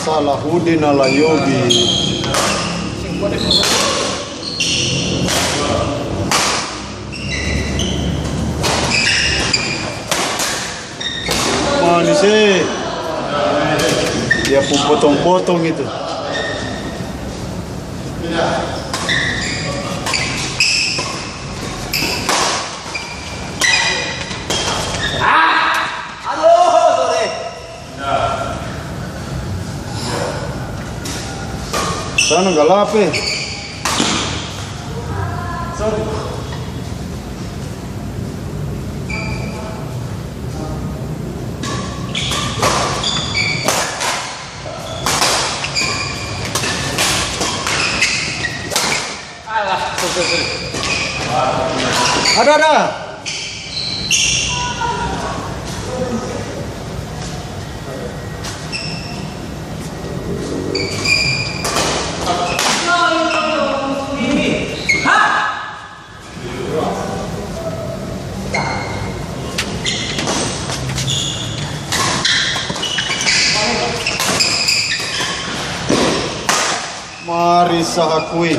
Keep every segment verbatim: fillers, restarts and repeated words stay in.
Salahuddin Al-Ayyubi. Manis, eh. Dia pung potong-potong itu. Sana galap, eh. Alah, sorry, sorry, sorry. Ada, ada. Mari sa akui.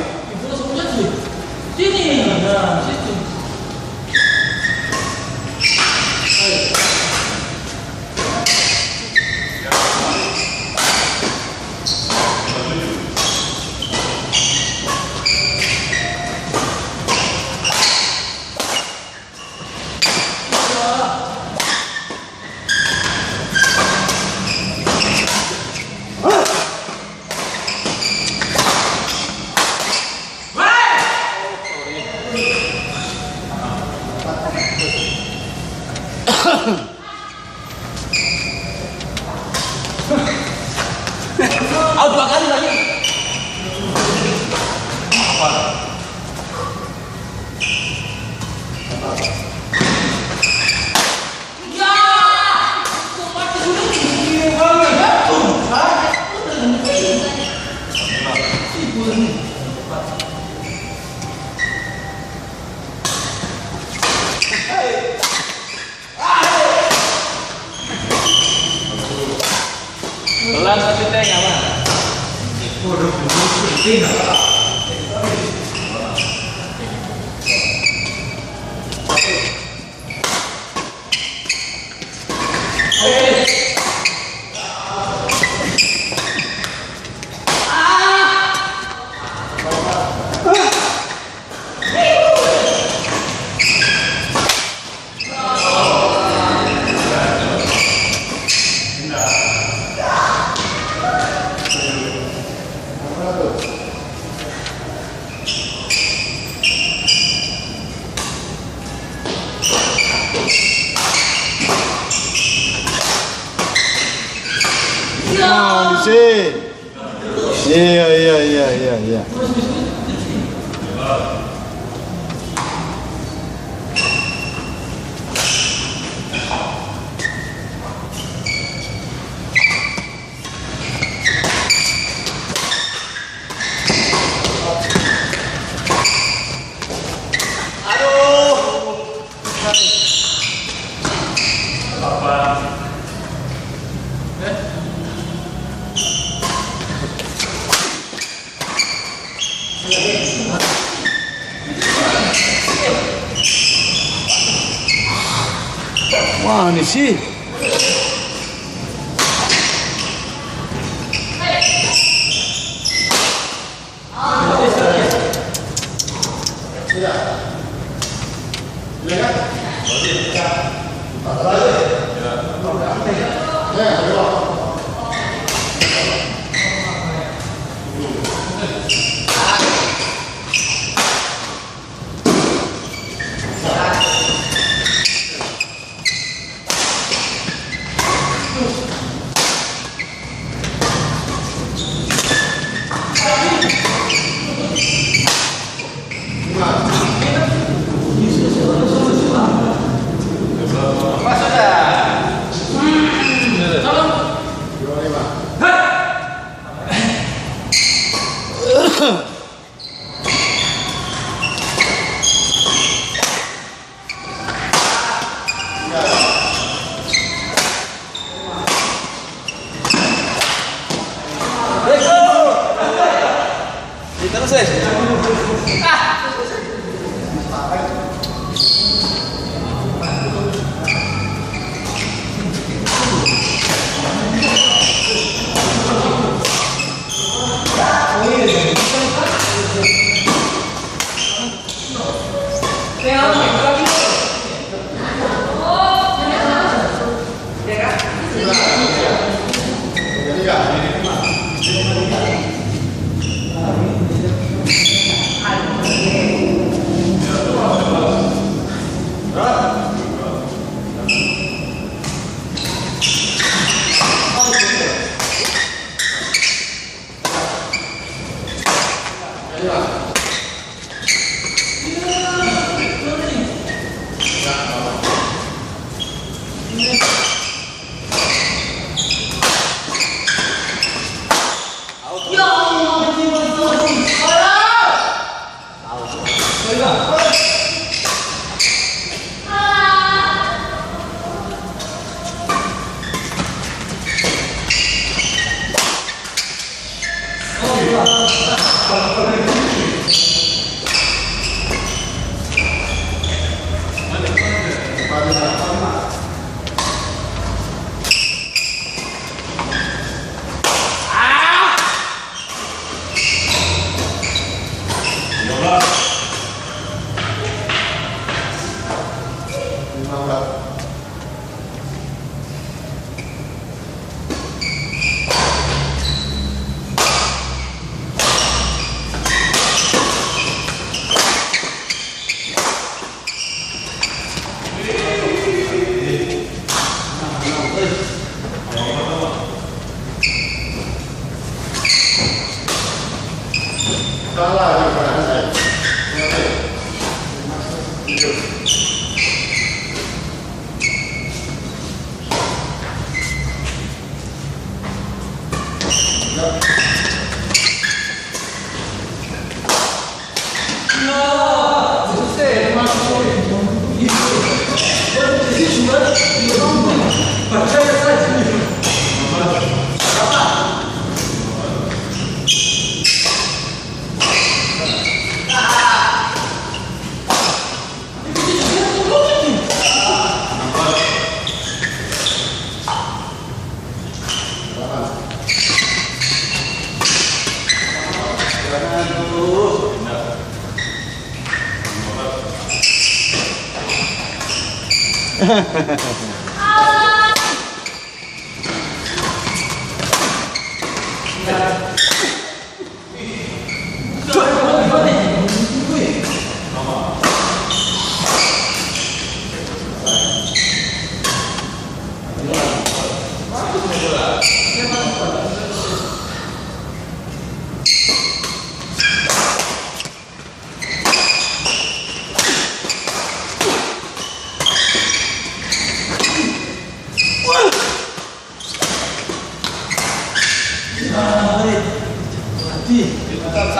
Au dua kali lagi. Pelan tapi teng, aman. Nah, di sini. Iya, iya, iya, iya, iya. Wah, ini sih.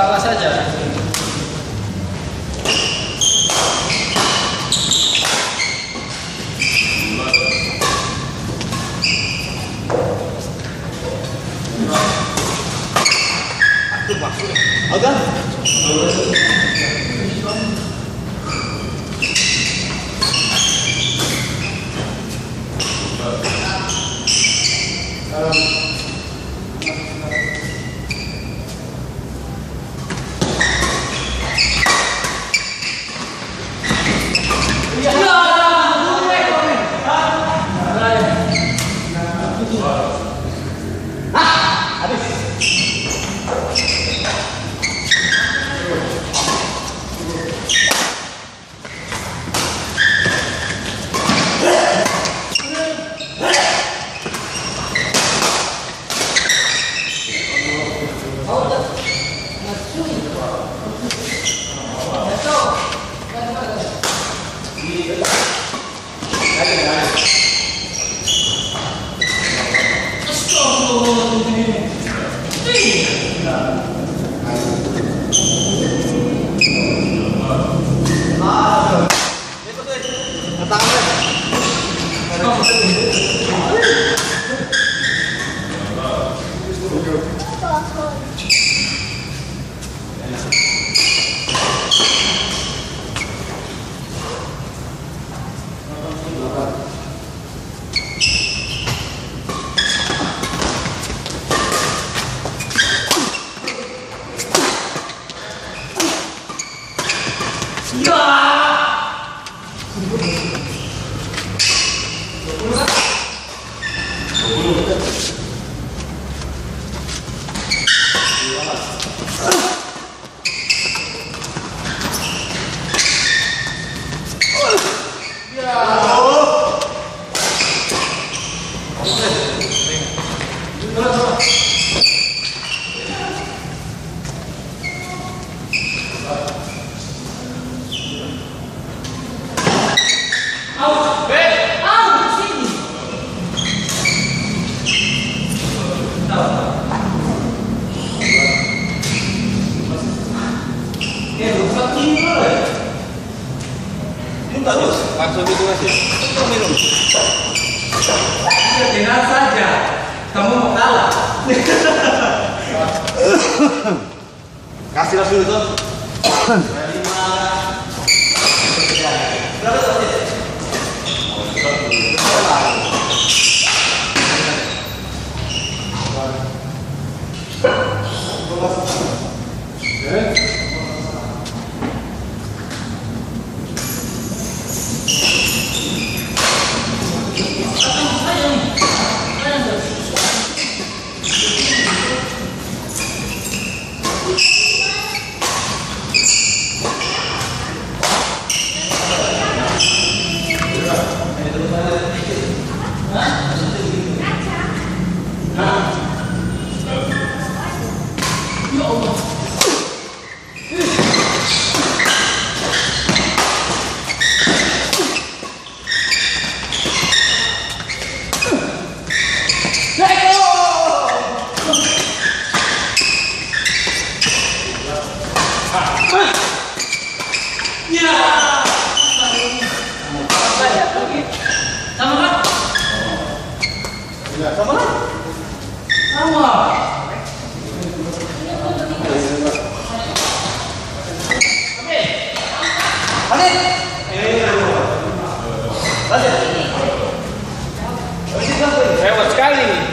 Salah saja. Minum tarus. Langsung itu kasih. Itu minum. Tenang saja, kamu mau kalah. Kasih langsung itu. Lewat sekali.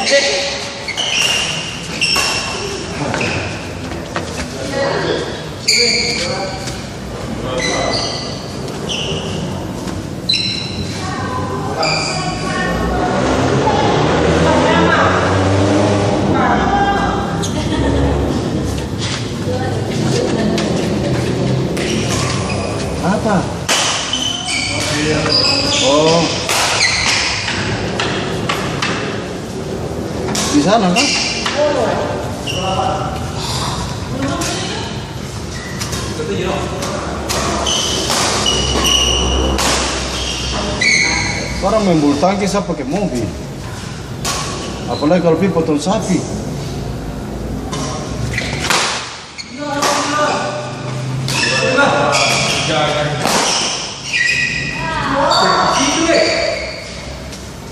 Apa? Oh. Di sana, kan? Orang main bulu tangkis sa pake mobil. Apalagi kalo pi potong sapi.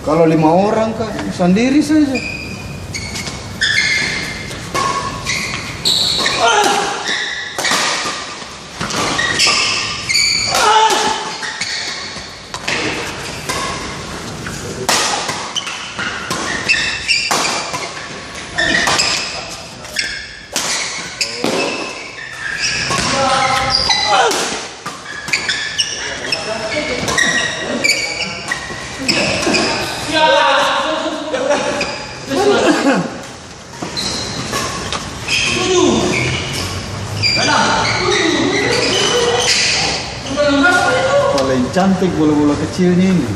Kalo lima orang ka, sandiri saja. Paling cantik bola-bola kecilnya ini.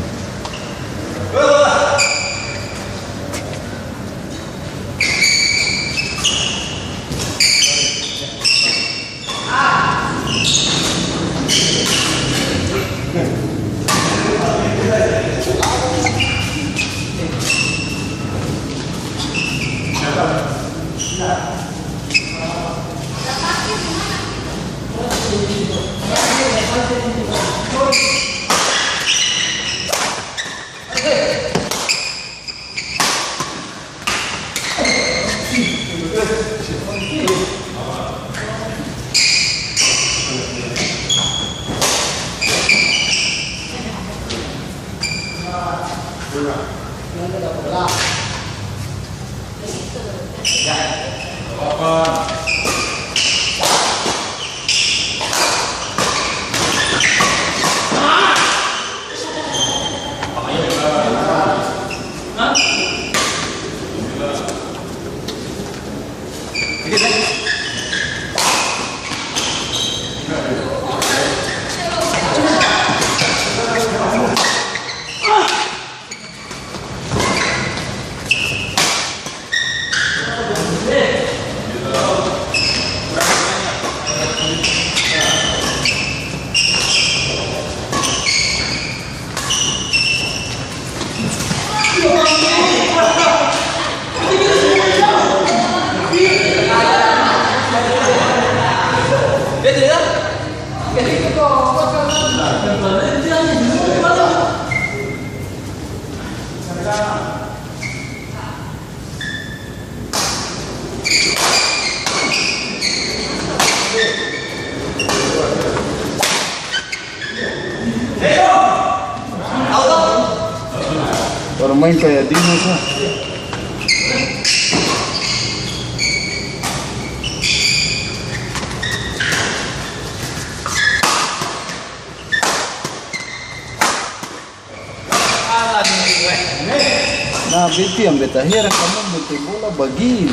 Orang main kaya Dimas sa. Nah, beta yang beta heran, kamong benteng bola bagini.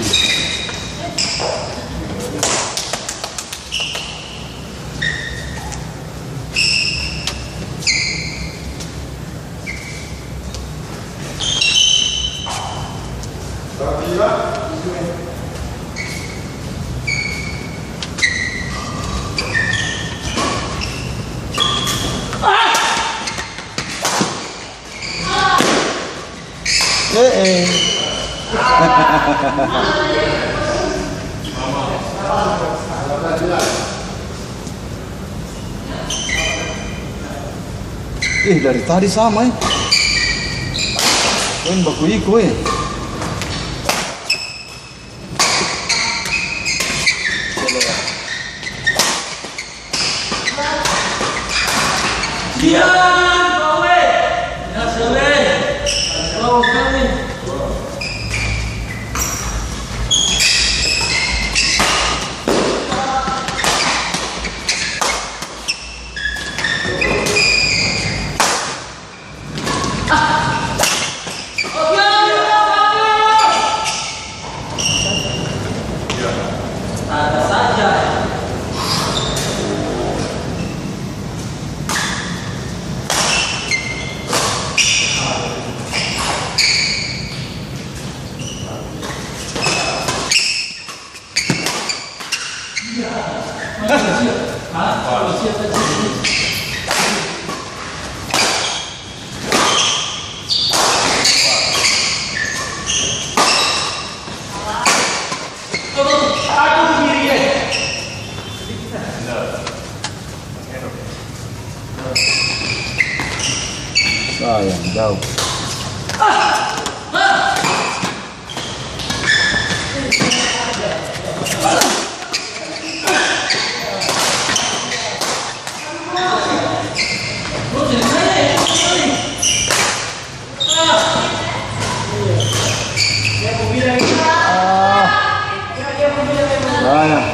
Eh, eh. Eh, dari tadi sama, eh. Dong baku iko, eh. Diam, bawe. Ya, sele. Bawa kami. Sayang, jauh. Ah. Sayang.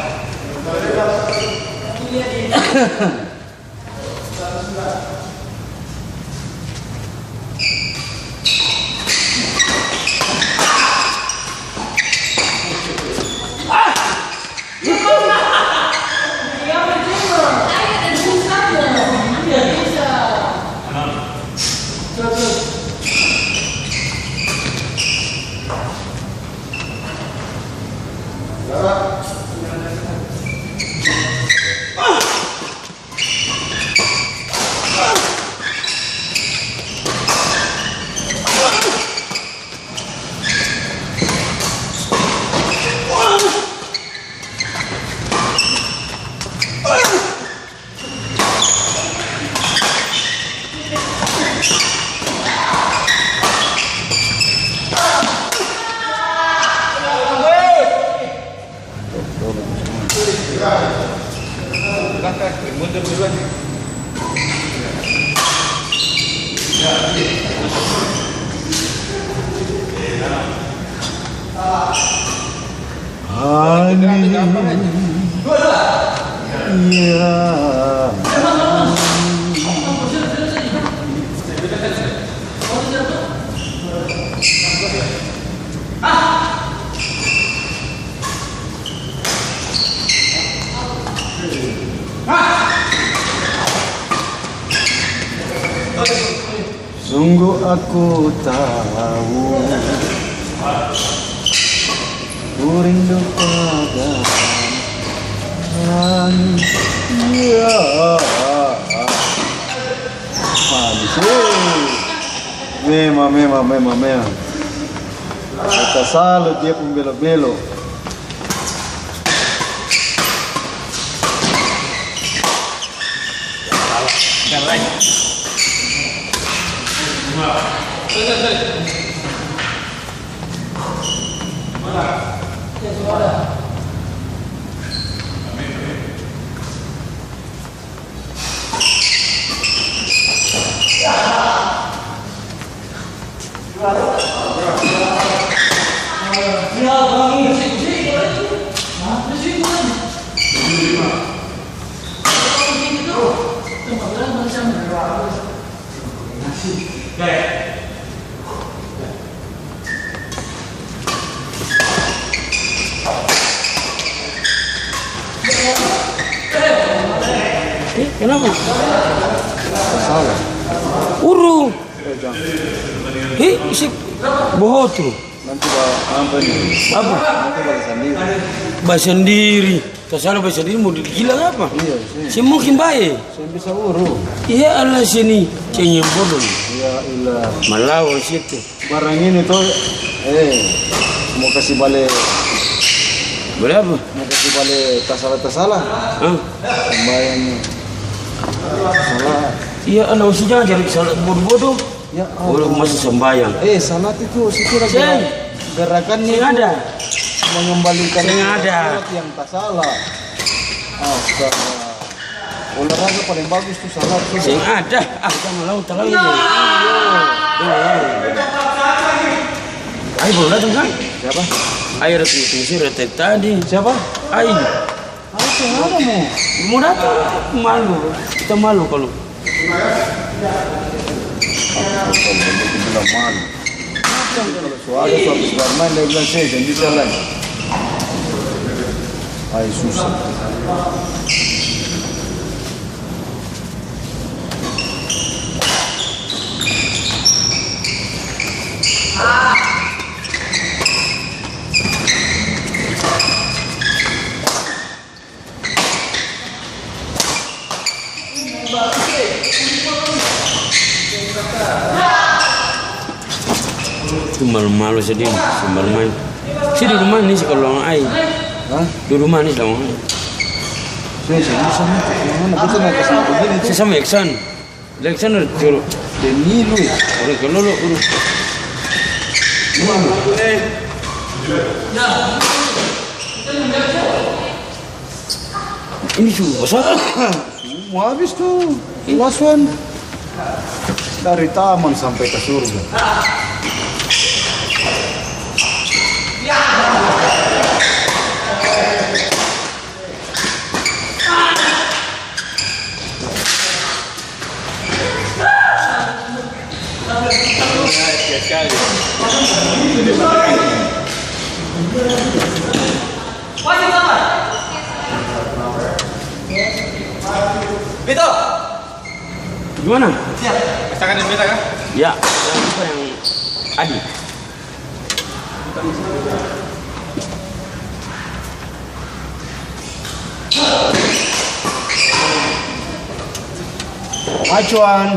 Ani. Iya. Sungguh aku tahu, ku rindu pada Tuhan. Iya. Manis, eh. Memang, memang, memang, memang. Beta salut dia pung belo-belo. Eh, kenapa? Salah. Urung. Eh, jang. Eh, isi bohot tu. Nanti ba-, apa ini? Apa? Nanti bale sandiri. Bale sandiri. Tasala bale sandiri mo digilang apa? Iya, sih. Seng mungkin bae. Seng bisa urung. Iya, Allah sini. Cengeng bodoh ni. Ya ilah. Malawan situ. Barang ini to, eh, mo kasi bale. Bale apa? Mo kasi bale tasala-tasala. Hah? Sambayang ni. Salah. Iya, ana, ose jang cari salat bodo-bodo. Ya Allah. Bodo masa sambayang. Eh, salat itu, situ lagi. Seng. Gerakannya itu ada. Mengembalikan salat yang tasala. Astaga. Olahraga paling bagus tu salat sudah. Seng ada. Ah, kita mau lawan talalu. Iya. Iya, iya. Ai baru datang kan? Siapa? Ai ada tunggu-tunggu sini dari tadi. Siapa? Ai. Ai, seng ada mo. Mau datang, malu. Kita malu kalau. Aku bilang malu. Soalnya su abis barmain, dia bilang, "Saya seng bisa lai." Ai, susah. Malu-malu sadiki, si malu-malu. Si dudu manis si kalu lawan ai. Hah? Dudu manis lawan ai. Sini, sini, sini. Mana bisa naik ke sana begini? Si sama Iksan. Iksan udah suruh. Demi lu ya? Udah ke lolo, udah. Ini su basar. Mo abis tu, last one. Dari taman sampe ka surga. Gimana? Siap. Pasangan yang beta kah? Ya, yang apa yang Adi? Macuan.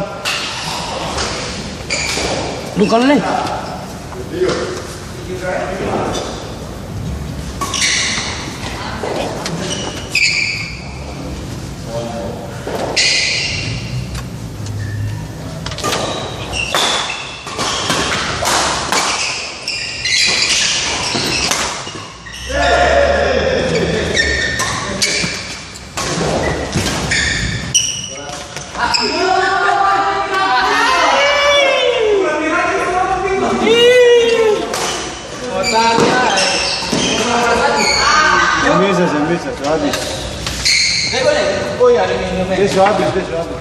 Bukan le. Seng bisa, seng bisa, su abis. Dia su abis, dia su abis.